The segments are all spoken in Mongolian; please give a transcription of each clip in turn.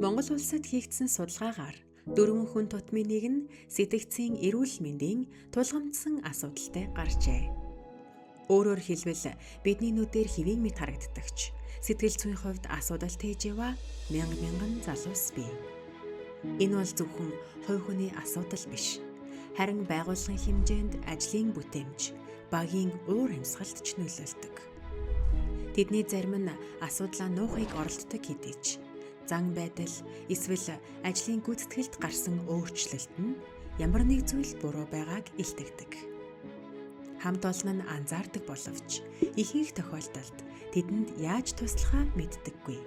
Монгол улсад хийгдсэн судалгаагаар 4 хүн тутмын нэг нь сэтгцийн эрүүл мэндийн тулгамдсан асуудалтай гарчээ. Өөрөөр хэлбэл, бидний нүдээр хэвийн мэт харагддагч сэтгэл зүйн хувьд асуудал тээжээва мянга мянган залуус бий. Энэ бол зөвхөн хувь хүний асуудал биш. Харин байгууллагын хэмжээнд ажлын бүтээмж, багийн уур амьсгалд ч нөлөөлдөг. Тэдний зарим нь асуудлаа нуухыг оролддог хэдий ч зан байдал эсвэл ажлын гүйцэтгэлд гарсан өөрчлөлт нь ямар нэг зүйл буруу байгааг илтгэдэг. Хамт олон нь анзаардаг боловч ихэнх тохиолдолд тэдэнд яаж туслахаа мэддэггүй.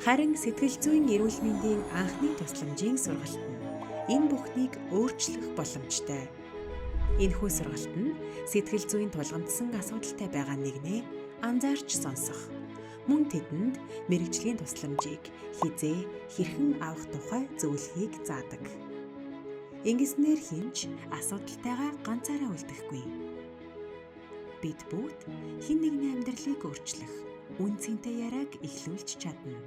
Харин сэтгэл зүйн эрүүл мэндийн анхны тусламжийн сургалт нь энэ бүхнийг өөрчлөх боломжтой. Энэхүү сургалт нь сэтгэл зүйн тулгамдсан асуудалтай байгаа нэгнээ анзаарч сонсох, мөн тэдэнд мэргэжлийн тусламжийг хэзээ хэрхэн авах тухай зөвлөхийг заадаг. Ингэснээр хэн ч асуудалтайгаа ганцаараа үлдэхгүй. Бид бүгд хэн нэгний амьдралыг өөрчлөх үнэ цэнтэй яриаг эхлүүлж чадна.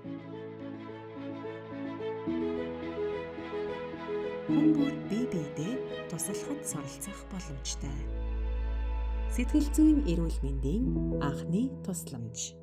Хүн бүр бие биедээ туслахад суралцах боломжтой. Сэтгэл зүйн эрүүл мэндийн анхны тусламж.